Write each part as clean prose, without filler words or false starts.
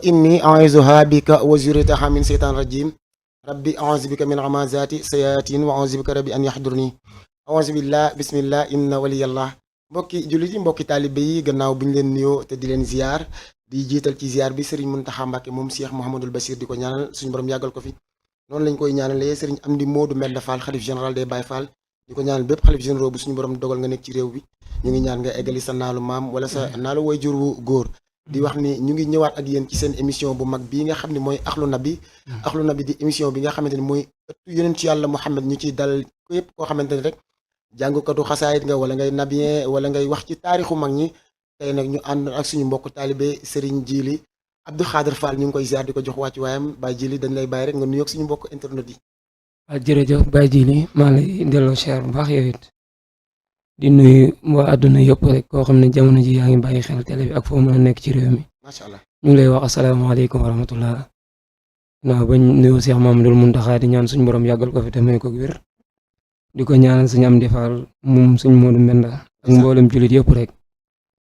inni a'uzuha bika wa zurriyataha min seytaan rajim rabbi a'uzu bika min hamazati sayatin wa a'uzu bika rabbi an yahdurni a'uzu billah bismillah inna waliyallah. mbokki jullit yi mbokki taalibe yi gannaaw bi ñu leen nuyoo te di leen ziar di jiital ci ziar bi Serigne Mountakha Mbacké moom Cheikh Mouhamadoul Bassir di ko ñaanal suñu borom yàggal ko fi noonu lañ koy ñaanalee Serigne Amdi Modou Mbenda Fall xalif général des Baye Fall di ko ñaanal bépp xalif généraux bu suñu borom dogal nga nekk ci réew bi ñu ngi ñaan nga eggali sa naalu maam wala sa naalu wayjur wu góor di wax ni ñu ngi ñëwaat ak yéen ci seen émission bu mag bii nga xam ne mooy Ahlou Nabi Ahlou Nabi di émission bi nga xamante ni mooy ëttu yonent ci yàlla Muhammad ñu ciy dal képp koo xamante ni rek jàngukatu xasaayit nga wala ngay nabien wala ngay wax ci taarixu mag ñi tey nag ñu ànd ak suñu mbokk taalibe Serigne Djily Abdou Khadre Fall ñu ngi koy ziar di ko jox wàccu waayam Baye Djily dañ lay bàyyi rek nga nuyoog suñu mbokk internet yi. waaw jërëjëf Baye Djily maa lay delloo cher bu baax yow it di nuyu waa àdduna yëpp rek koo xam ne jamono ji yaa ngi bàyyi xel télé bi ak foo mën a nekk ci réew mi. macha allah ñu ngi lay wax asalaamaaleykum wa rahmatullah. waaw bañ nuyoo Cheikh Mamadou Mountakha di ñaan suñu borom yàggal ko fi te may ko wér. di ko ñaanal suñu Amdi Fall moom suñu Modou Mbenda ak mboolem jullit yëpp rek.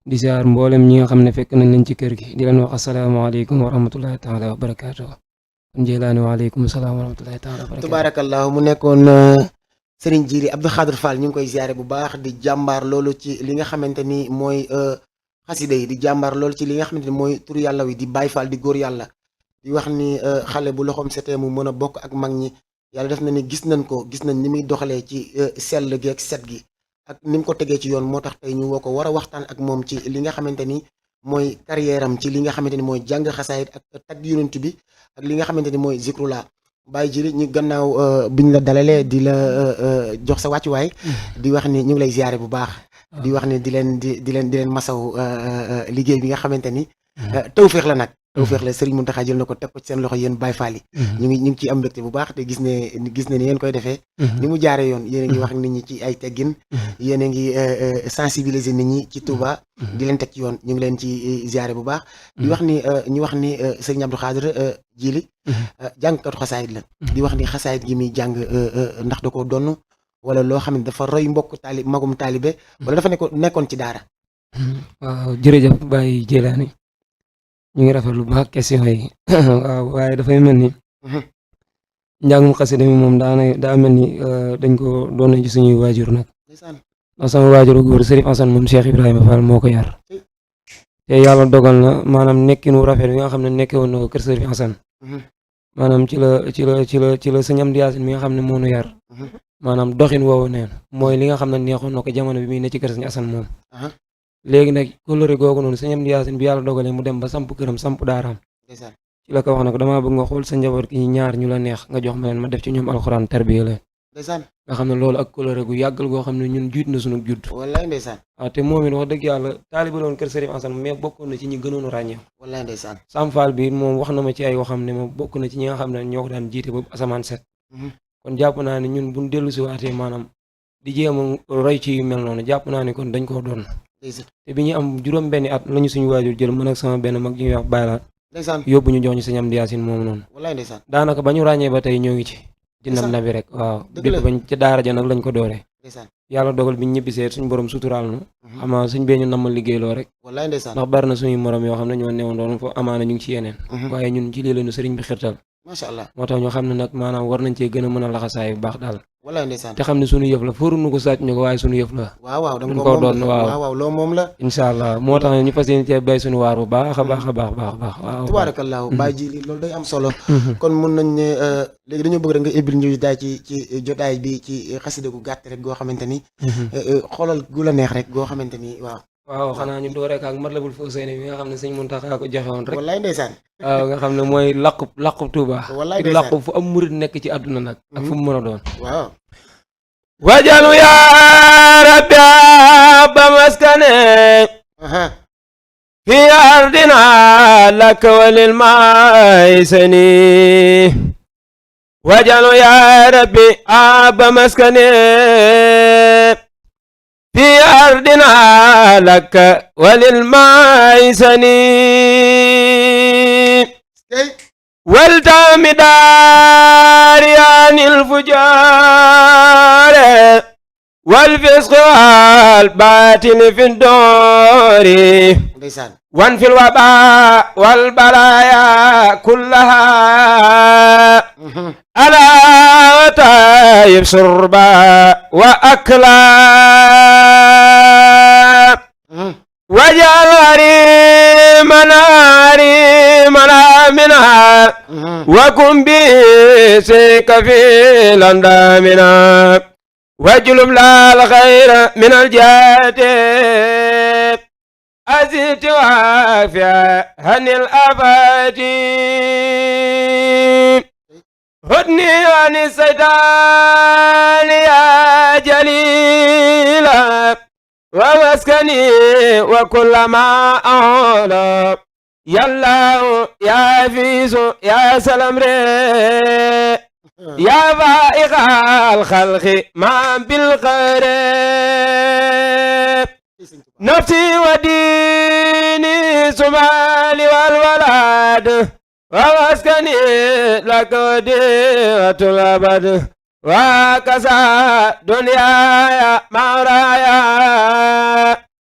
di ziar mboolem ñi nga xam ne fekk nañ leen ci kër gi di leen wax asalaamaaleykum wa rahmatullahi taala wa barakaatu. kon Jeylaani waaleykum salaam wa rahmatullahi taala wa barakaatu. tubaarakallahu mu nekkoon Serigne Djily Abdou Khadre Fall ñu ngi koy ziare bu baax di jàmbaar loolu ci li nga xamante ni mooy xasida yi di jàmbaar loolu ci li nga xamante ni mooy tur yàlla wi di Baye Fall di góor yàlla di wax ni xale bu loxoom setee mu mën a bokk ak mag ñi yàlla def na ni gis nañ ni muy doxalee ci sell gi ak set gi ak ni mu ko tegee ci yoon moo tax tey ñu woo ko war a waxtaan ak moom ci li nga xamante ni mooy carrière am ci li nga xamante ni mooy jàng xasaayit ak tagg yonent bi ak li nga xamante ni mooy zikrullah Baye Djily ñu gannaaw biñ la dalalee di la jox sa wàccuwaay di wax ni ñu ngi lay ziare bu baax di wax ni di leen masaw liggéey bi nga xamante ni tawféex la nag tawféex la Serigne Mountakha jël na ko teg ko ci seen loxo yéen Baye Fall yi ñu ngi ciy am mbégte bu baax te gis ne ni yéen koy defee ni mu jaare yoon yéen a ngi wax nit ñi ci ay teggin yéen a ngi sensibiliser nit ñi ci Touba di leen teg ci yoon ñu ngi leen ci ziare bu baax di wax ni ñu wax ni Serigne Abdou Khadre Djily jàngkatu xasaayit la di wax ni xasaayit gi muy jàng ndax da ko donn wala loo xam ne dafa roy mbokk magum taalibe wala dafa nekkoon ci daara. waaw jërëjëf Baye Jeylaani ñu ngi rafet lu baax question yi waaw waaye dafay mel ni njàngum xasida mi moom daa mel ni dañ ko doon ci suñuy waajur nag ndax sama waajuru góor Serif Assane moom Cheikh Ibrahima Fall moo ko yar te yàlla dogal na maanaam nekkin wu rafet bi nga xam ne nekkee woon na ko kër Serif Assane maanaam ci la sëñ Amdi Yaasin mi nga xam ne moo nu yar maanaam doxin woowu neen mooy li nga xam ne neexoon na ko jamono bi muy ne ci kër sëñ Assane moom léegi nag kóllëre googu noonu sëñ Amdi Yaasin bi yàlla dogalee mu dem ba samp këram samp daaraam ci la ko wax nag damaa bëgg nga xool sa njaboot gi ñaar ñu la neex nga jox ma leen ma def ci ñoom alxuraan tarbiya leen nga xam ne loolu ak kóllëre gu yàggal goo xam ne ñun juut na suñu judd wallaay ndeysaan waaw te moom it wax dëgg yàlla taaliba loon kër Serif Assane mais bokkoon na ci ñi gënoon a ràññee wallaay ndeysaan Sam Fall bi moom wax na ma ci ay waxam ne ma bokk na ci ñi nga xam ne ñoo ko daan jiite boobu asamaan set kon jàpp naa ne ñun buñ dellu si waatee maanaam di jéem a roy ci yu mel noonu jàpp naa ne kon dañ koo doon te bi ñu am juróom benni at lañu suñu waajur jël mën ak sama benn mag ji ñuy wax baylaat yóbbu ñu jox ñu sëñ Amdi Yaasin moomu noonu daanaka ba ñu ràññee ba tey ñoo ngi ci di nabi rek waaw bépp bañ ca daara ja nag lañ ko dooree yàlla dogal bi ñu ñibbisee suñu borom suturaal na xamaa suñ bee ñu namal liggéeyloo rek ndax bari na suñuy morom yoo xam ne ñoo newoon doon foofu amaana ñu ngi ci yeneen waaye ñun ci lii lañu sëriñ bi xirtal macha allah moo tax ñu xam ne nag maanaam war nañ cee gën a mën a laxasaay bu baax daal wallaay ndeysaan te xam ne suñu yëf la fóoruñu ko sàcc ñu ko waaye suñu yëf la waaw dañ ko doon waaw loo moom la incha allah moo tax ñu fas yéene cee bay suñu waar bu baax a baax a baax waaw tabaarakallaahu Baye Djily loolu day am solo kon mun nañ ne léegi dañoo bëgg rek nga ébbil ñu daay ci jotaay bi ci xasida gu gàtt rek goo xamante ni xoolal gu la neex rek goo xamante ni waaw xanaa ñu door rek ak Matlabul Fawzayni bi nga xam ne sëñ Muntaxa ko joxe woon rek wallaay ndeysaan waaw nga xam ne mooy laqub Tuuba wallaay ndeysaan laqub fu am murid nekk ci àdduna nag ak fu mu mën a doon waaw wajalu ya rabbi ba maskane fi ardina lak walil maysani wajalu ya rabbi ba maskane في أرضنا لك وللمايسني والتام داري عن الفجار والفسق والباطل في الدور ndeysaan وانفي الوباء والبلايا كلها ألا وطيب شربا وأكلا وجعل ريمنا منها وكن بيسك في لندامنا واجلب لا الخير من الجهات أزيت وافيا هن الأبد هدني عن الشيطان يا جليلا ومسكني وكل ما أولى يا الله يا فيس يا سلام يا فائق الخلق ما بالخير نفسي وديني سمالي والولاد ومسكني لك وديعة الأبد وكسى دنياي مورايا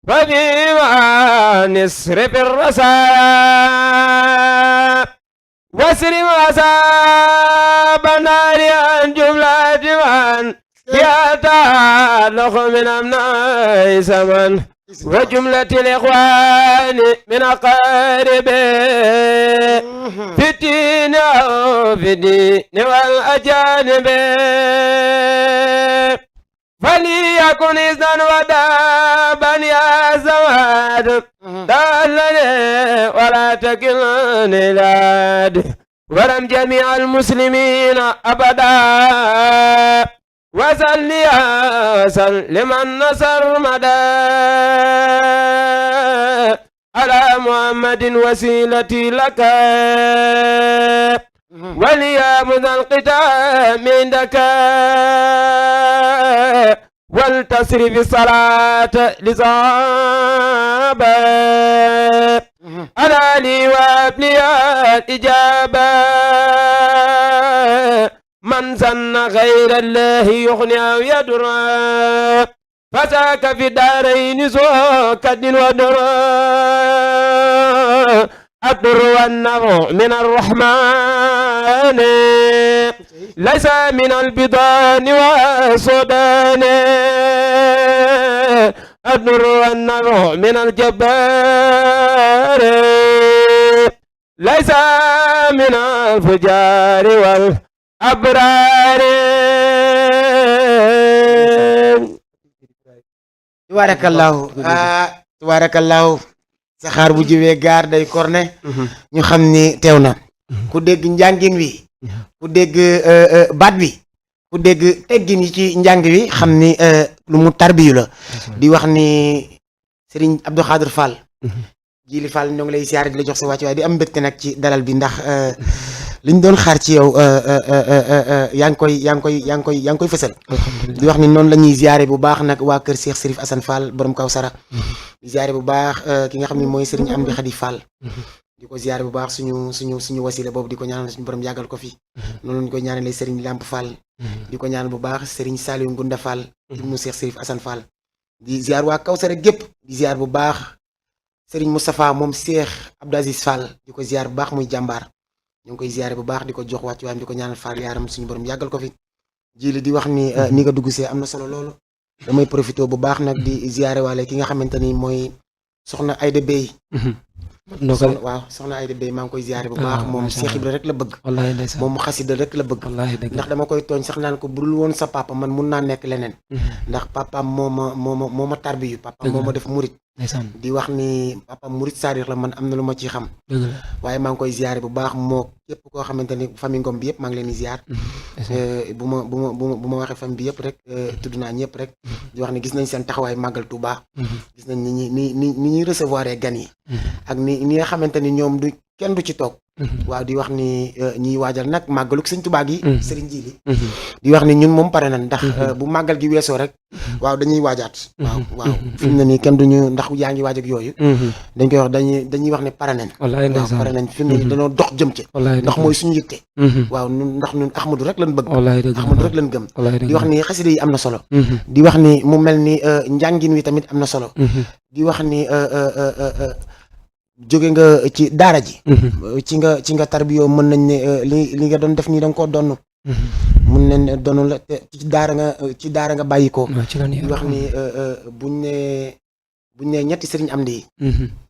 فبما نصرف الرسايا واسرم أصاب النار عن جملة من يتعلق من أمناء زمن وجملة الإخوان من أقارب في الدين أو في الدين والأجانب فليكن إذن ودابا يا زواد دلني ولا تكلني لاد ورم جميع المسلمين أبدا وصلي وسلم النصر مدى على محمد وسيلتي لك وليابد القتام عندك والتصرف الصلاة لصحابة أنا لي وابني الإجابة من ظن غير الله يغني أو يضر فساك في الدارين سوكد ودر الضر والنفع من الرحمن ليس من البطان والسودان الضر والنفع من الجبار ليس من الفجار والأبرار tabaarakallaahu saxaar bu jiwee gaar day korne ñu xam ni teew na ku dégg njàngin wi ku dégg baat bi ku dégg teggin yi ci njàng wi xam ni lu mu tarbiyu la di wax ni Serigne Abdou Khadre Fall Jili Fall ñoo ngi lay siyaare di la jox sa wàcc waaye di am mbégte nag ci dalal bi ndax liñ doon xaar ci yow yaa ngi koy fësal di wax ni noonu la ñuy ziare bu baax nag waa kër Cheikh Serif Assane Fall borom Kawsara di ziare bu baax ki nga xam ne mooy Serigne Amdi Khady Fall di ko ziare bu baax suñu wasila boobu di ko ñaanal suñu borom yàggal ko fi noonu lañ koy ñaanalee Serigne Lamp Fall di ko ñaanal bu baax Serigne Saliou Ngunda Fall ibnu Cheikh Serif Assane Fall di ziar waa Kawsara gépp di ziar bu baax Serigne Moustapha moom Cheikh Abdou Aziz Fall di ko ziar bu baax muy jàmbaar ñu ngi koy ziare bu baax di ko jox wàcc waayam di ko ñaanal Fall yaaram suñu borom yàggal ko fi Jili di wax ni ni nga dugg see am na solo loolu damay profité bu baax nag di ziare waale ki nga xamante ni mooy soxna Ayda Bey waaw soxna Ayda Bey maa ngi koy ziare bu baax moom Cheikh Ibra rek la bëgg moom mu xasida rek la bëgg ndax dama koy tooñ sax naan ko budul woon sa papa man mun naa nekk leneen ndax papaam moo ma tarbiyu papaam moo ma def murit di wax ni papa murit saadix la man am na lu ma ci xam waaye maa ngi koy ziare bu baax moo képp koo xamante ni famille Ngom bi yëpp maa ngi leen di ziar bu ma waxee famille bi yëpp rek tudd naa ñëpp rek di wax ni gis nañ seen taxawaay màggal Touba gis nañ ni ñuy recevoir gan yi ak ni nga xamante ni ñoom kenn du ci toog. waaw di wax ni ñiy waajal nag màggaluk sëñ Tuubaa gi. Serigne Djily. di wax ni ñun moom pare nañ ndax bu màggal gi weesoo rek. waaw dañuy waajaat. waaw fi mu ne nii kenn duñu ndax yaa ngi waaj ak yooyu. dañ koy wax dañuy wax ne pare nañ. wallaay waaw pare nañ fi mu ne nii dañoo dox jëm ci. ndax mooy suñu yitte. waaw ndax ñun Ahmadou rek lañ bëgg. Ahmadou rek lañ gëm. di wax ni xasida yi am na solo. di wax ni mu mel ni njàngin wi tamit am na solo. di wax ni jóge nga ci daara ji. ci nga tarbiyoo mën nañ ne li nga doon def nii da nga koo donn. mun nañ ne donn la te ci daara nga bàyyi ko. di wax ni buñ ne ñetti sëriñ Amdi yi.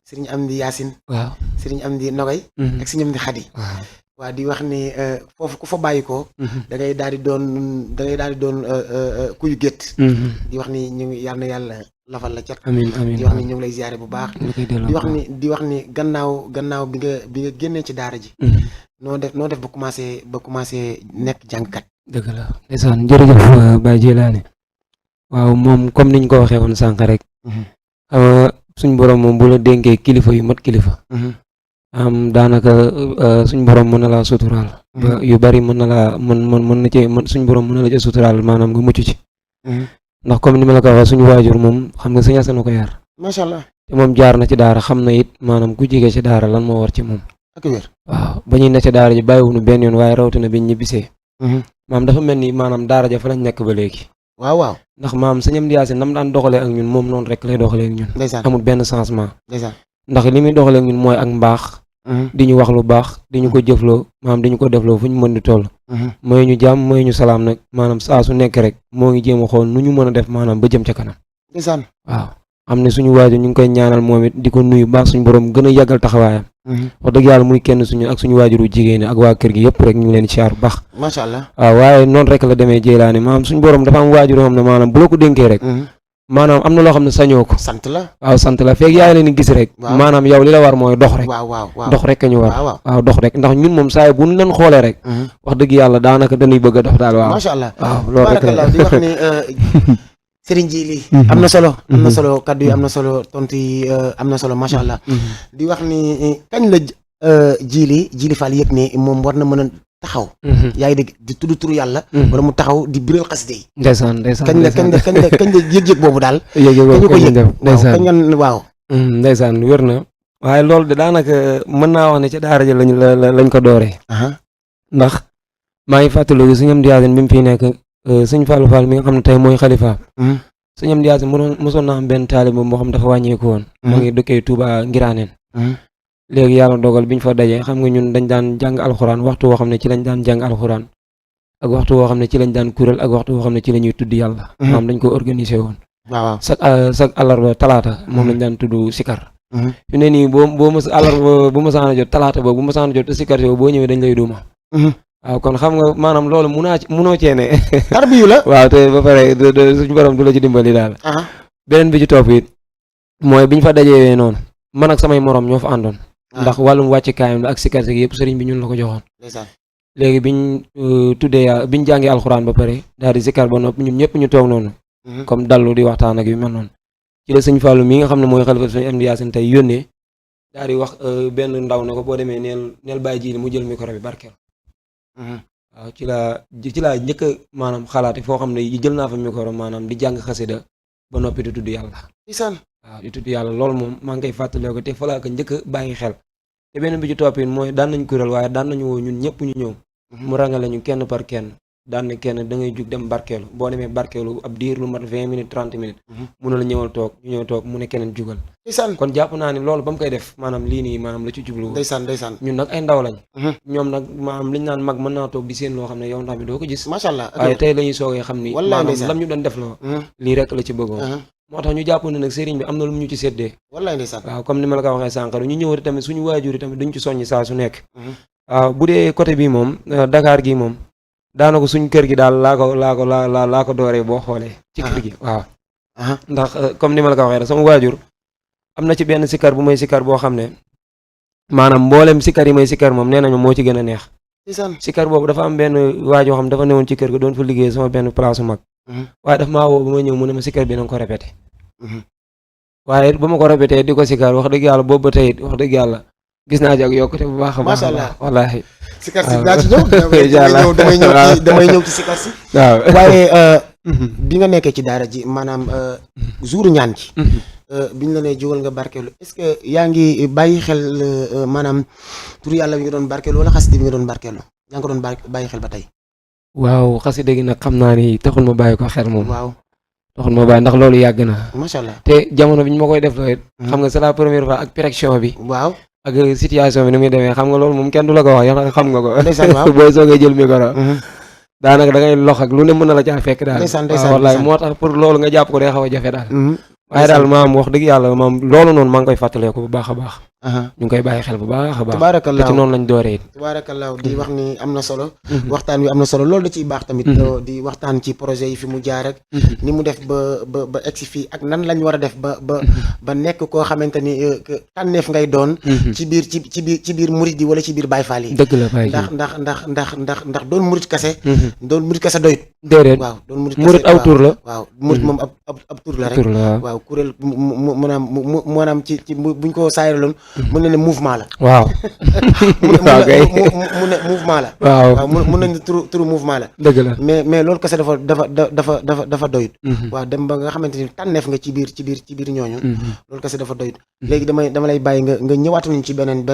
sëriñ Amdi Yaasin. waaw sëriñ Amdi Nogay. ak sëriñ Amdi Xadi. waaw di wax ni foofu ku fa bàyyi ko. da ngay daal di doon kuy gétt. di wax ni ñu ngi yal na yàlla lafal la cat. amiin amiin di wax ni ñu ngi lay ziare bu baax. di wax ni gannaaw bi nga génnee ci daara ji. noo def ba commencé nekk jàngkat. dëgg la ndeysaan jërëjëf Baye Djilane. waaw moom comme niñ ko waxee woon sànq rek. xam nga suñ borom moom bu la dénkee kilifa yu mat kilifa. daanaka suñ borom mën na laa suturaal. ba yu bari mën na ci suñ borom mën na la ci suturaal maanaam nga mucc ci. ndax comme ni ma la ko waxee suñu waajur moom xam nga sëñ Asan na ko yar. macha allah te moom jaar na ci daara xam na it maanaam ku jege ci daara lan moo war ci moom. ak wér. waaw ba ñuy ne ci daara ji bàyyiwuñu benn yoon waaye rawatina biñ ñibbisee. maam dafa mel ni maanaam daara ja fa lañ nekk ba léegi. waaw. ndax maam sëñ Amdi Yaasin nam daan doxalee ak ñun moom noonu rek lay doxalee ak ñun. amul benn changement. ndax li muy doxalee ak ñun mooy ak mbaax. di ñu wax lu baax di ñu ko jëfloo maanaam di ñu ko defloo fu ñu mën di toll. mooy ñu jàmm mooy ñu salaam nag maanaam saa su nekk rek moo ngi jéem a xool nu ñu mën a def maanaam ba jëm ca kanam. waaw am ne suñu waajur ñu ngi koy ñaanal moom it di ko nuyu baax suñu borom gën a yàggal taxawaayam. wax dëgg yàlla muy kenn suñu ak suñu waajuru jigéen ak waa kër gi yëpp rek ñu ngi leen siyaar bu baax. macha allah waaw waaye noonu rek la demee Djilane maanaam suñu borom dafa am waajur yoo xam ne maanaam bu la ko dénkee rek. maanaam am na loo xam ne sañoo ko. sant la waaw sant la feeg yaa leen gis rek. maanaam yow li la war mooy dox rek. waaw dox rek ka ñu war. waaw dox rek ndax ñun moom saa bu ñu leen xoolee rek. wax dëgg yàlla daanaka dañuy bëgg a dox daal waaw. macha allah waaw loolu rek la di wax ni Serigne Djily. am na solo. kaddu yi am na solo tontu yi am na solo macha allah. di wax ni kañ la Djily Fall yëg ne moom war na mën a taxaw. yaa ngi dégg di tudd turu yàlla. wala mu taxaw di biral xasida yi. ndeysaan kañ la yëg-yëg boobu daal. yëg-yëg boobu kañ la ndeysaan waaw. ndeysaan wér na. waaye loolu de daanaka mën naa wax ne ci daara ji lañ ko dooree. ndax maa ngi fàttaliku sëñ Amdi Yaasin bi mu fi nekk sëñ Fallou Fall mi nga xam ne tey mooy xalifa. sëñ Amdi Yaasin mosoon naa am benn taalibe boo xam dafa wàññeeku woon. mu ngi dëkkee Touba Ngiraaneen. léegi yàlla dogal biñ fa dajee xam nga ñun dañ daan jàng alxuraan waxtu woo xam ne ci lañ daan jàng alxuraan ak waxtu woo xam ne ci lañ daan kuréel ak waxtu woo xam ne ci la ñuy tudd yàlla. maam dañ ko organiser woon. waaw chaque àllarba talaata moom lañ daan tudd sikar. fi ne nii boo mës àllarba bu mësaan a jot talaata boobu bu mësaan a jot te sikar yow boo ñëwee dañ lay duma. waaw kon xam nga maanaam loolu munoo cee ne. tarbiyu la. waaw te ba pare suñu borom du la ci dimbali daal. beneen bi ci topp it mooy biñ fa dajee noonu man ak samay morom ñoo fa àndoon. ndax wàllum wàcc kaayam la ak sikar gi yëpp sëriñ bi ñun la ko joxoon. léegi biñ biñ jàngee alxuraan ba pare daal di sikar ba noppi ñun ñëpp ñu toog noonu. comme dallu di waxtaan ak yu mel noonu. ci la sëñ Fallou mi nga xam ne mooy xalifa sëñ Amdi Yaasin tey yónnee daal di wax benn ndaw ne ko boo demee neel Baye Djily mu jël micro bi barkeel. waaw ci laa njëkk a maanaam xalaati foo xam ne jël naa fa micro maanaam di jàng xasida ba noppi di tudd yàlla. waaw di tudd yàlla loolu moom maa ngi koy fàttalee ko te fa laa ko njëkk a bàyyi xel. te beneen bi ci toppin mooy daan nañ kuréel waaye daan nañu woo ñun ñëpp ñu ñëw. mu rangale ñu kenn par kenn daan ne kenn da ngay jug dem barkeelu boo demee barkeelu ab diir lu mat 20 minutes 30 minutes. mu ne la ñëwal toog ñu ñëw toog mu ne keneen jugal. kon jàpp naa ni loolu ba mu koy def maanaam lii nii maanaam la ci jublu. ndeysaan ñun nag ay ndaw lañ. ñoom nag maanaam liñ naan mag mën naa toog di seen loo xam ne yow ndax mi doo ko gis. macha allah waaye tey la ñuy soogee xam ni. maanaam lam ñu doon def loo. lii rek la ci bëggoon. moo tax ñu jàpp ne nag sëriñ bi am na lu mu ñu ci séddee. wallaay ndeysaan waaw comme ni ma la ko waxee sànq ñu ñëw tamit suñu waajur yi tamit duñ ci soññi saa su nekk. waaw bu dee côté bi moom Dakar gi moom daanaka suñ kër gi daal laa ko dooree boo xoolee. ci kër gi waaw. ndax comme ni ma la ko waxee rek sama waajur am na ci benn sikar bu may sikar boo xam ne maanaam mboolem sikar yi may sikar moom nee nañu moo ci gën a neex. sikar boobu dafa am benn waajoo xam dafa newoon ci kër ga doon fa liggéey sama benn place mag. waaye daf maa woo ba ma ñëw mu ne ma sikar bi na nga ko répété. waaye ba ma ko répété di ko sikar wax dëgg yàlla boobu ba tey wax dëgg yàlla gis naa ci ak yokkute bu baax a baax. Macha Allah. wallaahi. sikar si waaw. daa ci ñëw. Incha allah damay ñëw ci sikar si. waaw. waaye bi nga nekkee ci daara ji maanaam jouru ñaan gi. biñ la nee jógal nga barkeelu est-ce que yaa ngi bàyyi xel maanaam tur yàlla bi nga doon barkeelu wala xasida bi nga doon barkeelu yaa ngi ko doon bàyyi xel ba tey. waaw xasida gi nag xam naa ni taxul ma bàyyi ko xel moom. waaw taxul ma bàyyi ndax loolu yàgg na. macha allah. te jamono bi ñu ma koy def looy. xam nga c'est la première fois ak pression bi. waaw. ak situation bi ni muy demee xam nga loolu moom kenn du la ko wax yàlla xam nga ko. ndeysaan waaw. booy soogee jël micro. daanaka da ngay lox ak lu ne mën na la caa fekk daal. ndeysaan waaw wallaay moo tax pour loolu nga jàpp ko day xaw a jafe daal. waaye daal maam wax dëgg yàlla maam loolu noonu maa ngi koy fàttaleeku bu baax a baax. ñu ngi koy bàyyi xel bu baax a baax. tabaarakallaahu te ci noonu lañ dooree it. tabaarakallaahu di wax ni am na solo. waxtaan wi am na solo loolu da ciy baax tamit. di waxtaan ci projet yi fi mu jaar ak. ni mu def ba egsi fii ak nan lañ war a def ba nekk koo xamante ni tànneef ngay doon. ci biir murid yi wala ci biir Baay Faal yi. dëgg la Baye ndax doon murid kase. doon murid kase doyut. déedéet waaw doon murid kase murit aw tur la. waaw murid moom ab tur la rek. waaw kuréel mu maanaam ci buñ ko saayaloon. mën na ne mouvement la. waaw. mu ne mouvement la. waaw mun nañu turu mouvement la. dëgg la mais loolu kese dafa doyut. waaw dem ba nga xamante ni tànneef nga ci biir ñooñu. loolu kese dafa doyut. léegi dama lay bàyyi nga ñëwaatu ñu ci beneen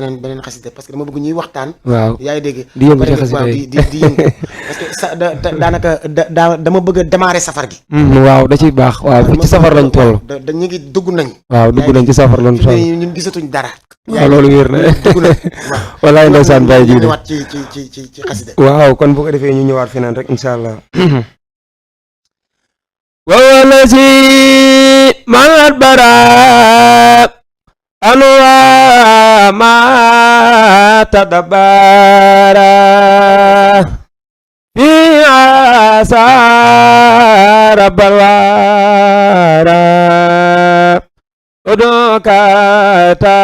xasida parce que dama bëgg ñuy waxtaan. waaw yaa ngi dégg. di yëngu ci xasida yi di yëngu parce que daanaka dama bëgg a démarrer safar gi. waaw da ciy baax waaw ci safar lañ toll. ñu ngi dugg nañ. waaw dugg nañ ci safar lañ toll. ñun gisatuñ dara. waaw loolu wér na. dugg nañ waaw. walaay ndeysaan Baye ji ñëwaat ci xasida. waaw kon bu ko defee ñu ñëwaat feneen rek incha allah. wala si maat bara anwa ma tadabara fi asa rabbal wara udukata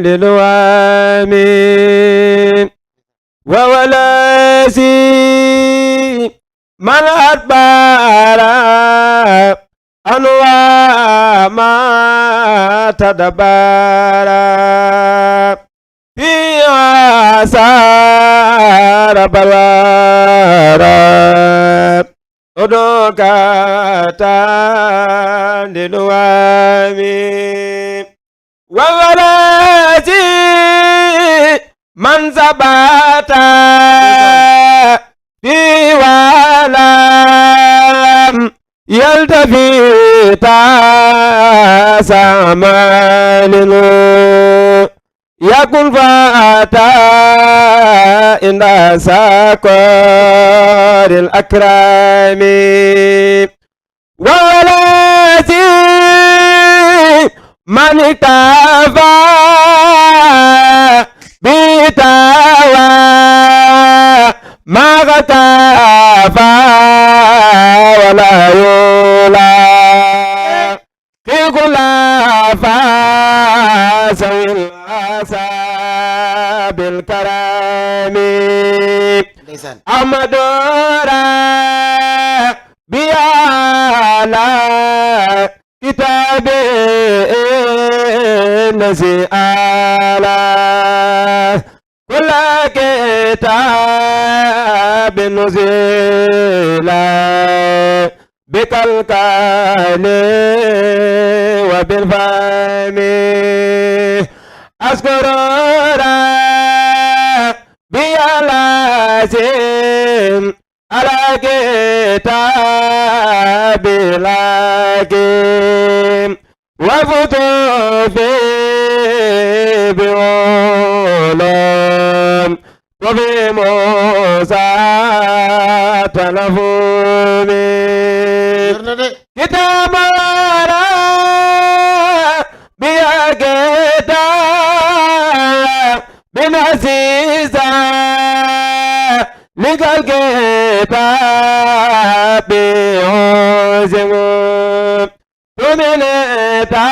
lilwami wa walasi man adbara anwa ma tadabara fi asa rabbal wara udukata lilwami wa walasi man sabata fi walam yaltafita samalinu yakun fata inda sakoril akrami wa walasi man iktafa bitawa ma katafa wala yula fi kulafa sawil asabil karami amadora biyala kitabe nasi ala kula kitab nuzila bikal kale wa bil fami askurura biyalazim ala kitab lakim wa futufi bi'ulam wa bi musa talafumi kitabara biyageta binasiza ligal kitab bi'uzimu tumineta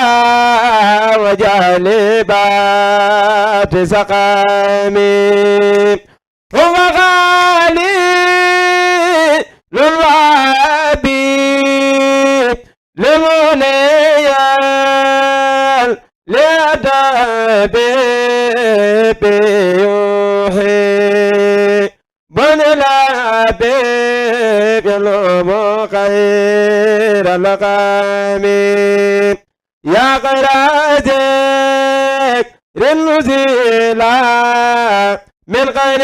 وجالبات سقامي هو غالي للوابي لمنيال لأدابي بيوحي بن لا بيب يلوم خير القام يا غير ذكر النزيلا من غير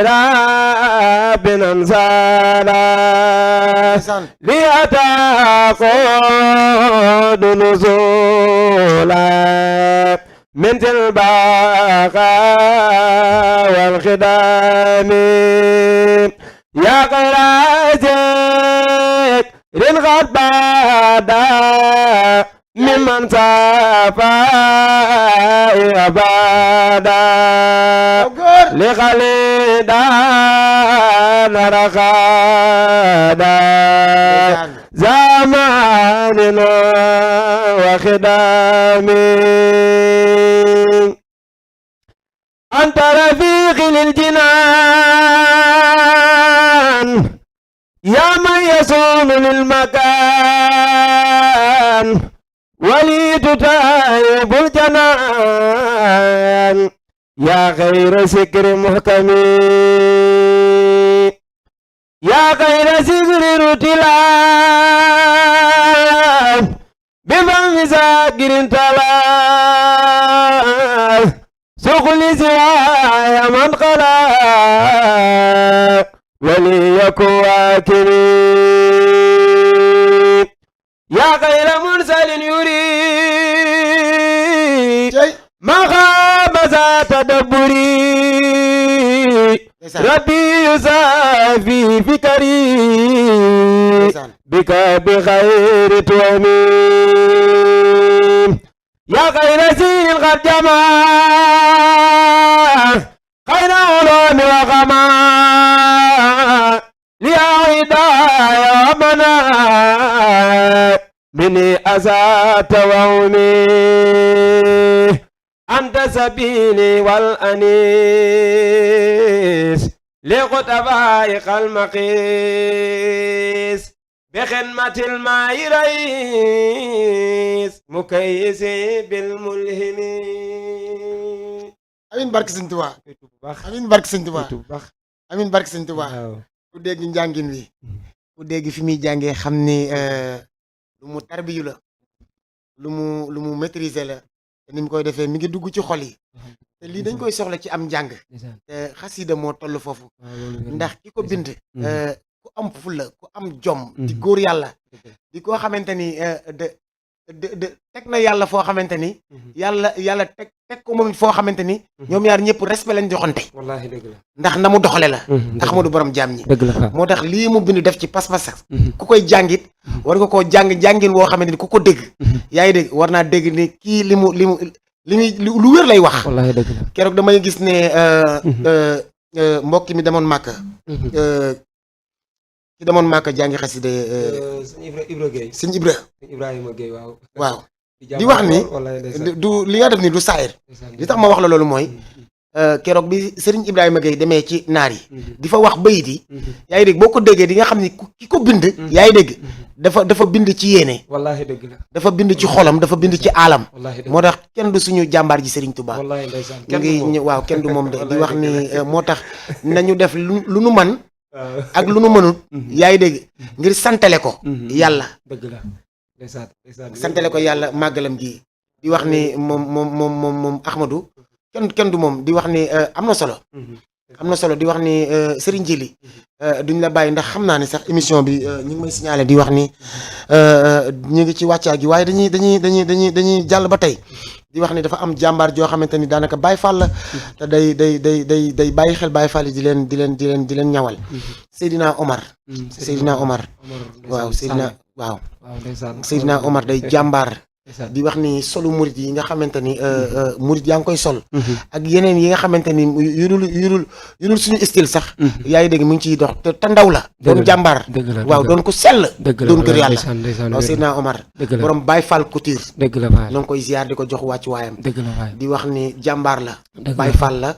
رب انزالا ليتقود نزولا من البقاء والخدام يا غير ذكر قد بدا ممن سافى أبدا لخليدان رخادا زماننا وخدامي أنت رفيقي للجنان يا من يصون للمكان ولي تتايب الجنان يا خير سكر محكم يا خير سكر رتلا بفم ساكر تلا سقل سواي من خلا وليكن واكري يا خير مرسل يريد ما خاب ذات تدبري ربي يسافي فكري بك بخير تومي يا خير سين قد جمع خير علوم وغما يا هدايا ومنا مني أزات وومي أنت سبيلي والأنيس لقطبائق المقيس بخدمة الماء رئيس مكيسي بالملهم amin barke Sëñ Tuubaa amin barke Sëñ Tuubaa amin barke Sëñ Tuubaa ku dégg njàngin wi ku dégg fi muy jàngee xam ni lu mu tarbiyu la lu mu maîtriser la te ni mu koy defee mi ngi dugg ci xol yi te lii dañ koy soxla ci am njàng te xasida moo toll foofu ndax ki ko bind ku am fulla ku am jom di góor yàlla di koo xamante ni de teg na yàlla foo xamante ni yàlla teg ko moom foo xamante ni ñoom ñaar ñëpp respect lañ joxante wallaahi dëgg la ndax na mu doxale la ndax Ahmadu borom jaam ñi dëgg la moo tax lii mu bind def ci pas-pas ku koy jàngit war nga koo jàngin woo xamante ni ku ko dégg yaa ngi dégg war naa dégg ni kii li mu lu wér lay wax wallaahi dëgg la keroog damay gis ne mbokk mi demoon màkk ki demoon màkk jàngi xaside sëñ Ibra Gueye sëñ Ibra Ibrahima Gueye waaw di wax ni du li nga def ni du saayir li tax ma wax la loolu mooy keroog bi Serigne Ibrahima Gueye demee ci naar yi di fa wax bayit yi yaa ngi dégg boo ko déggee di nga xam ni ki ko bind yaa ngi dégg dafa bind ci yéene wallaahi dëgg la dafa bind ci xolam dafa bind ci aalam wallaahi moo tax kenn du suñu jàmbaar ji Serigne Touba wallaahi ndeysaan ñu ngi waaw kenn du moom de di wax ni moo tax nañu def lu nu man ak lu nu mënut yaa ngi dégg ngir santale ko yàlla dëgg la ndeysaan santale ko yàlla màggalam gi di wax ni moom Ahmadou kenn du moom di wax ni am na solo di wax ni Serigne Djily duñ la bàyyi ndax xam naa ne sax émission bi ñu ngi may signaler di wax ni ñu ngi ci wàccaa gi waaye dañuy jàll ba tey di wax ni dafa am jàmbaar joo xamante ni daanaka Baye Fall la te day bàyyi xel Baye Fall yi di leen ñawal Seydina Omar waaw Seydina Omar day jàmbaar di wax ni solu murit yi nga xamante ni murit yaa ngi koy sol ak yeneen yi nga xamante ni yurul suñu style sax yaa ngi dégg mu ngi ciy dox te ndaw la doon jàmbaar waaw doon ko sell doon kër yàlla waaw Seydina Omar borom Baye Fall Couture dëgg la waay na nga koy ziar di ko jox wàccu waayam dëgg la waay di wax ni jàmbaar la Baye Fall la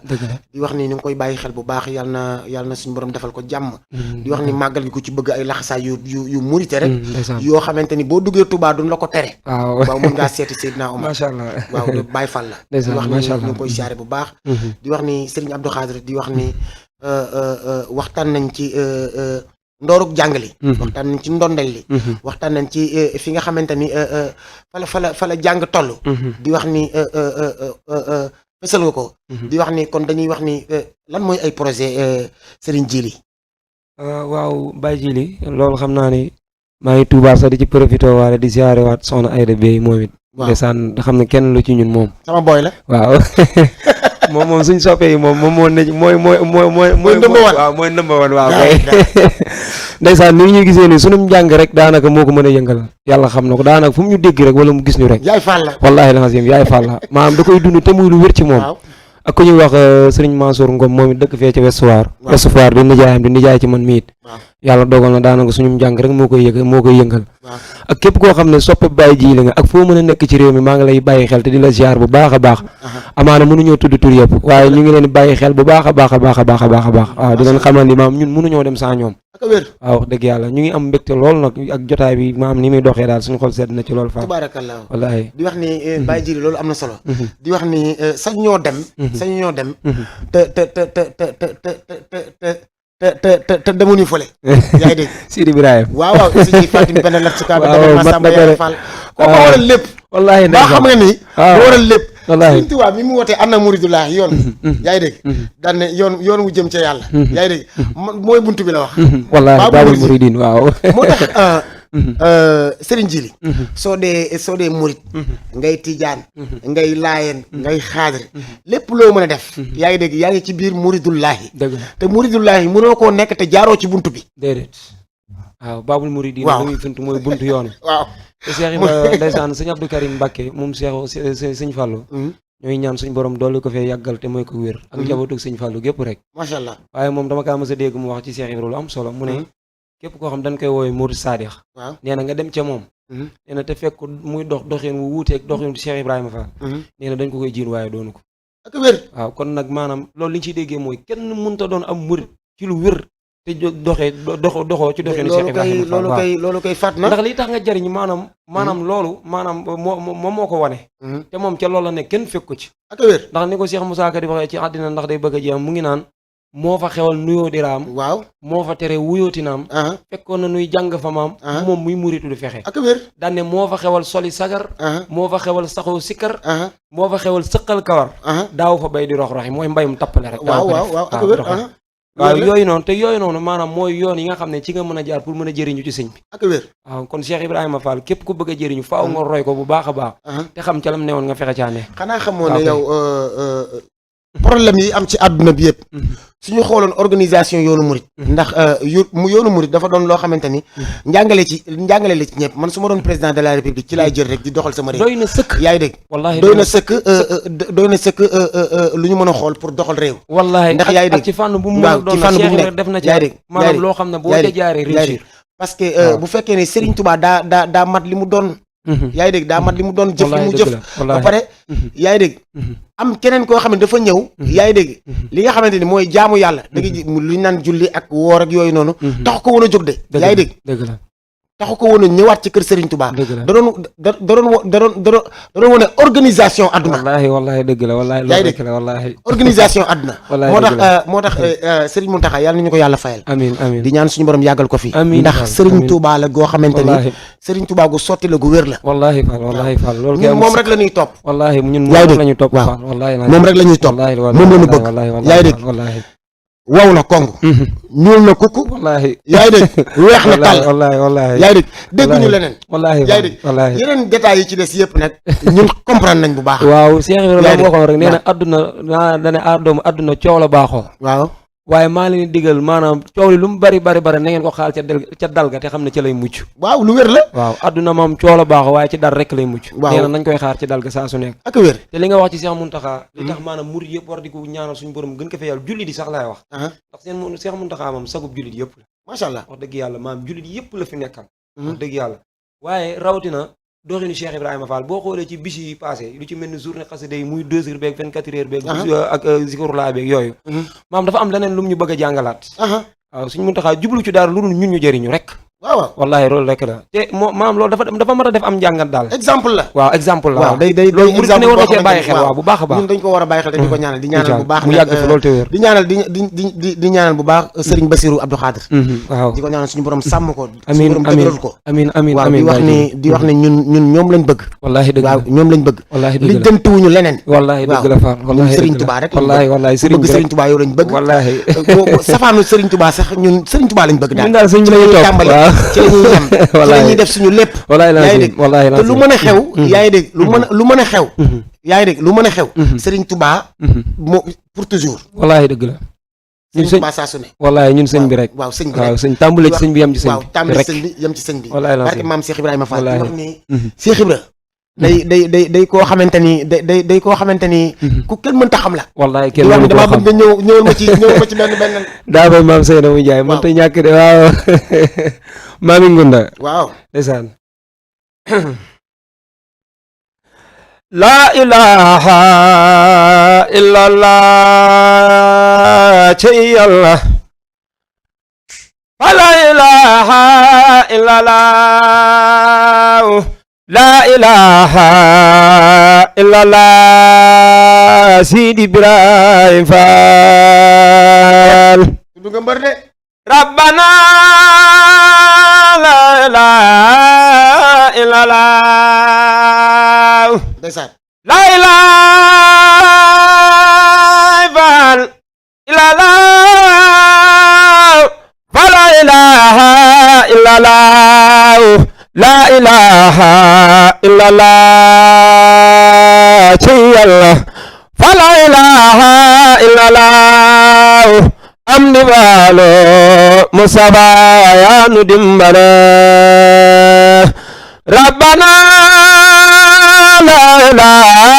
di wax ni ñu ngi koy bàyyi xel bu baax yàlla na suñu borom defal ko jàmm di wax ni màggal gi ku ci bëgg ay laxasaay yu murite rek yoo xamante ni boo duggee Touba duñ la ko tere waaw mën ngaa seeti Seydina Omar. macha allah waaw loolu Baye Fall la. di ndeysaan wax ni macha ñu allah ngi koy siyaare bu baax. di wax ni Serigne Abdou Khadre di wax ni waxtaan nañ ci ndooruk jàngale. waxtaan nañ ci ndondel li. waxtaan nañ ci fi nga xamante ni fa la jàng toll. di wax ni fësal nga ko. di wax ni kon dañuy wax ni lan mooy ay projet Serigne Djily. waaw Baye Djily loolu xam naa ni maa ngi Touba sax di ci profité waale di ziare waat soxna Aïda Bey moom it. waaw ndeysaan xam ne kenn lu ci ñun moom. sama boy la. waaw moom suñ soppee yi moom moo ne mooy number one. waaw mooy number one waaw kay ndeysaan ni ñu gisee ni sunum njàng rek daanaka moo ko mën a yëngal yàlla xam na ko daanaka fu mu ñu dégg rek wala mu gis ñu rek yaay Fall la. wallaahi lazim yaay Fall la maanaam da koy dund te muy lu wér ci moom waaw ak ku ñuy wax sëriñ Mansour Ngom moom it dëkk fee ca Ouest Foire Ouest Foire di nijaayam di nijaay ci man miit waaw yàlla dogal na daanaka suñu njàng rek moo koy yëngal waaw ak képp koo xam ne soppe Baye Djily nga ak foo mën a nekk ci réew mi maa ngi lay bàyyi xel te di la ziar bu baax a baax amaana mënuñoo tudd tur yëpp waaye ñu ngi leen di bàyyi xel bu baax a baax a baax a baax a baax a baax waaw di leen xamal ni maam ñun mënuñoo dem sans ñoom ak wér. waaw wax dëgg yàlla ñu ngi am mbégte lool nag ak jotaay bi maam ni muy doxee daal suñu xol sedd na ci loolu fa tabarakallah. wallaahi di wax ni Baye Djily loolu am na solo. di wax ni sañ ñoo dem. sañ ñoo dem. te demuñu fële. yaa ngi dégg. Sidi Ibrahima waaw waaw aussi ci Fatim benn lat ci kàddu waaw gi. mat na ko de Fall. kooku waral lépp. wallaahi ba xam nga ni. waaw waral lépp. wallaahi Sëriñ Tuubaa mi mu wootee ana muridullah yoon. yaa ngi dégg. daan ne yoon wu jëm ca yàlla. yaa ngi dégg mooy buntu bi la wax. wallaahi Baabul Baabul Muridiin. Muridiin waaw moo tax Serigne Djily. soo dee murit. ngay tijaan. ngay laayeen. ngay xaadir. lépp loo mën a def. yaa ngi dégg yaa ngi ci biir muridullahi. dëgg la te muridullahi mënoo koo nekk te jaaroo ci buntu bi. déedéet waaw Baabul Muridiin waaw lu muy funt mooy buntu yoon waaw. te Cheikh Ibrahima ndeysaan sëñ Abdou Karim Mbacké moom sëñ Fallou ñooy ñaan suñ borom dolli ko fee yàggal te mooy ko wér ak njabootu sëñ Fallou gépp rek macha allah. waaye moom dama kaa mës a dégg mu wax ci Cheikh Ibrahima lu am solo mu ne képp koo xam dañ koy woowee Murid Sadix waaw. nee na nga dem ca moom nee na te fekk muy doxin wu wuuteeg doxin Cheikh Ibrahima Fall nee na dañ ko koy jiin waaye doonu ko ak wér. waaw kon nag maanaam loolu li ñu ciy déggee mooy kenn mënta doon am murid ci lu wér te doxoo ci doxinu Cheikh Ibrahima Fall loolu koy fàtt na. ndax li tax nga jariñ maanaam loolu maanaam moom moo ko wane te moom ca loolu la nekk kenn fekk ko ci ak wér. ndax ni ko Cheikh Moussa Ka di waxee ci àddina ndax day bëgg a jeex mu ngi naan moo fa xewal nuyoo di raam waaw. moo fa tere wuyooti naam fekkoon na nuy jàng fa maam moom muy muritu di fexe ak wér. daan ne moo fa xewal soli sagar moo fa xewal saxoo sikkar moo fa xewal sëqal kawar daaw fa bay di rox-roxi mooy mbayum tappale rek waaw waaw waaw ak wér. waaw yooyu noonu te yooyu noonu maanaam mooy yoon yi nga xam ne ci nga mën a jaar pour mën a jëriñu ci sëñ bi ak wér. waaw kon Cheikh Ibrahima Fall képp ku bëgg a jëriñu faaw nga roy ko bu baax a baax te xam ca lam newoon nga fexe caa ne xanaa xamoo ne yow problème yi am ci àdduna bi yëpp suñu xooloon organisation yoonu murit ndax yoonu murit dafa doon loo xamante ni njàngale la ci ñëpp man su ma doon président de la république ci laay jël rek di doxal sama réew. doy na sëkk yaa ngi dégg. wallaahi doy na sëkk lu ñu mën a xool pour doxal réew. wallaahi ndax yaa ngi dégg ak ci fànn bu mu mën a doon na Cheikh def na ci maanaam loo xam ne boo ca jaaree réussir parce que bu fekkee ne Serigne Touba daa mat li mu doon. yaa ngi dégg daa mat li mu doon jëf li mu jëf ba pare yaa ngi dégg am keneen koo xam ne dafa ñëw yaa ngi dégg li nga xamante ni mooy jaamu yàlla da nga lu ñu naan julli ak woor ak yooyu noonu taxu ko woon a jóg de yaa ngi dégg la taxu ko woon a ñëwaat ci kër Serigne Touba da doon wane organisation àdduna wallaahi dëgg la wallaahi yaa ngi dégg wallaahi organisation àdduna moo tax Serigne Mountakha yàlla nañu ko yàlla fayal amiin amiin di ñaan suñu borom yàggal ko fi amiin ndax Serigne Touba la goo xamante ni Serigne Touba gu sotti la gu wér la wallaahi Fall loolu ñun moom rek la ñuy topp wallaahi ñun yaa ngi moom la ñuy topp waaw Fall wallaahi moom rek la ñuy topp moom la ñu bëgg yaa ngi dégg wallaahi wow na kong ñuul na kukk wallaahi yaa ngi dégg weex na tàll wallaahi yaa ngi dégg dégguñu leneen wallaahi yaa ngi dégg yeneen détails yi ci des yëpp nag ñun comprendre nañ bu baax waaw Cheikh Ibrahima waxoon rek nee na adduna dane doomu adduna coow la baaxoo waaw waaye maa leen digal maanaam coow li lu mu bari na ngeen ko xaal ca dal ga te xam ne ca lay mucc waaw lu wér la waaw adduna moom coow la baaxoo waaye ci dal rek lay mucc waaw nee na nañ koy xaar ci dal ga saa su nekk ak wér te li nga wax ci Cheikh Mountakha li tax maanaam murid yëpp war di ko ñaanal suñu borom gën ko fe yàlla jullit yi sax laay wax ndax seen Cheikh Mountakha moom sagub jullit yëpp la macha allah wax dëgg yàlla maanaam jullit yëpp la fi nekkal wax dëgg yàlla waaye rawatina doxinu Cheikh Ibrahima Fall boo xoolee ci bis yi passé lu ci mel ni journée xasida yi muy 2 heures beeg 24 heures beeg ak zikrullah beeg yooyu maam dafa am leneen lu mu ñu bëgg a jàngalaat waaw suñu Muntaxa jublu ci dara lu dul ñun ñu jëriñu rek waaw wallahi loolu rek la te maam loolu dafa mën a def am njàngat daal. exemple la. waaw exemple la waaw day loolu mu ne war na cee boo bàyyi xamante xel ni waaw bu baax a baax. ñun dañ ko war a bàyyi xel te di ko ñaanal di ñaanal bu baax. mu yàgg fi loolu te wér. di ñaanal di ñaanal bu baax Serigne Bassirou Abdou Khadir. waaw di ko ñaanal suñu borom sàmm ko. amiin suñu borom amiin dëgëral ko. amiin amiin waaw amiin di wax ni ñun ñoom lañ bëgg. wallahi dëgg waaw la ñoom lañ bëgg. wallahi dëgg li la jëntuwuñu leneen. wallahi dëgg la Fall wallahi Serigne Touba rek wallahi wallahi bëgg Serigne Touba yow lañ bëgg. wallahi safaanu Serigne Touba sax ñun Serigne Touba lañ bëgg daal. ñun daal sëñ bi lañuy topp tàmbale ci la ñuy yem ci la ñuy def suñu lépp. wallahi yaa ngi dégg wallahi te lu mën a xew. yaa ngi dégg lu mën a xew. yaa ngi dégg lu mën a xew. Serigne Touba moo pour toujours. wallahi dëgg la. ñun Serigne Touba saa su ne. wallahi ñun sëñ bi rek. waaw sëñ bi waaw rek sëñ tàmbale ci sëñ bi yem ci sëñ waaw bi tàmbale rek sëñ bi yem ci sëñ bi. wallahi la barke maam Cheikh Ibrahima Fall. wallahi wax ni Cheikh Ibra day koo xamante ni day koo xamante ni ku kenn mënta xam la. wallahi di kenn wax ni mënu koo damaa xam bëgg nga ñëwal ma ci benn daa bay maam Seydou Ndiaye waaw. mënta ñàkk de waaw maami Ngunda waaw ndeysaan la ilaha illallah ci yàlla la ilaha illallah la ilaha illallah Sidi Ibrahima Fall du nga mbër de rabbana la ilaha illallah ndeysaan la ilaha illallah fa la ilaha illallah la ilaha illallah ci yàlla fa la ilaha illallah am di baalo musaba yaa nu dimbale rabbana la ilaha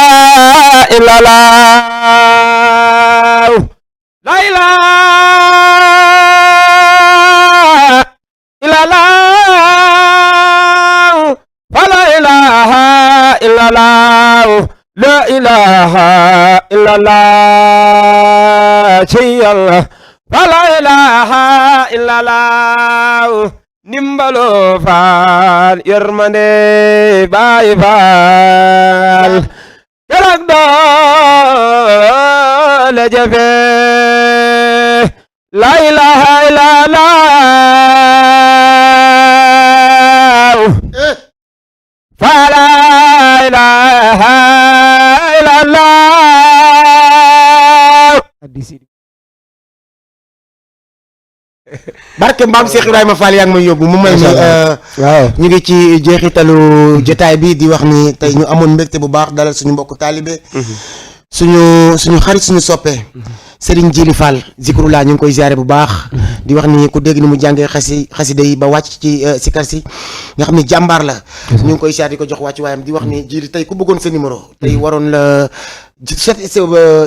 illallah la ilaha illallah fa la ilaha illallah la ilaha illallah ci yàlla fa la ilaha illallah nimbalo faal yërmande baay faal keroog doole jafe la ilaha illallah fa la ilaha illallah barke maam Cheikh Ibrahima Fall yaa ngi may yóbbu mu mel ni waaw ñu ngi ci jeexitalu jotaay bi di wax ni tey ñu amoon mbégte bu baax dalal suñu mbokk taalibe suñu xarit suñu soppe Serigne Djily Fall Zikrullah ñu ngi koy ziare bu baax di wax ni ku dégg ni mu jàngee xasida yi ba wàcc ci sikar si nga xam ne jàmbaar la ñu ngi koy ziare di ko jox wàcc waayam di wax ni Djily tey ku bëggoon sa numéro tey waroon la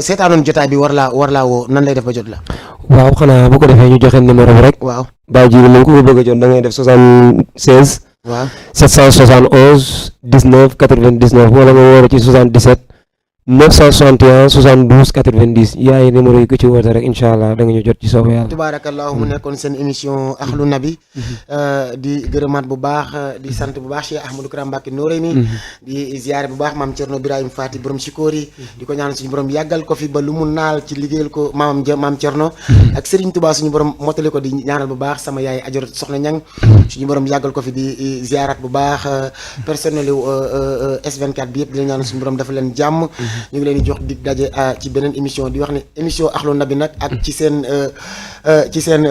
seetaanoon jotaay bi war laa woo nan lay def ba jot la waaw xanaa bu ko defee ñu joxe numéro bi rek waaw Baye Djily moom ku ko bëgg a jot da ngay def 76 waaw 771 19 99 wala nga wóor ci 77 961 72 90 yaay numéro yi ku ci woote rek incha allah da nga ñu jot ci soobu yàlla. tubaarakallahu mu nekkoon seen émission Ahlou Nabi di gërëmaat bu baax di sant bu baax Cheikh Ahmadou Kara Mbacké Noreyni di ziare bu baax maam Thierno Birahim Fati borom Sikori di ko ñaan suñu borom yàggal ko fi ba lu mu naal ci liggéeyal ko maam Thierno ak Serigne Touba suñu borom mottali ko di ñaanal bu baax sama yaay Ajor Soxna Ñang suñu borom yàggal ko fi di ziarat bu baax personnel S24 bi yëpp di ñaan suñu borom dafa leen jàmm. ñu ngi leen di jox dig daje ci beneen émission di wax ne émission Ahlou Nabi nag ak ci seen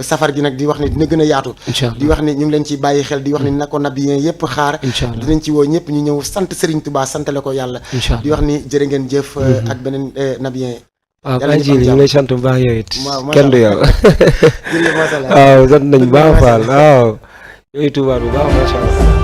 safar gi nag di wax ne dina gën a yaatu di wax ne ñu ngi leen ci bàyyi xel di wax ne na ko nabiyeen yëpp xaar dinañ ci woo ñëpp ñu ñëw sant Serigne Touba santale ko yàlla di wax ni jërë ngeen jëf ak beneen nabiyeen waaw Baye Djily ñu ngi lay sant bu baax yow it kenn du yow jërëjëf waaw sant nañ bu baax Fall waaw yooyu Touba bu baax macha allah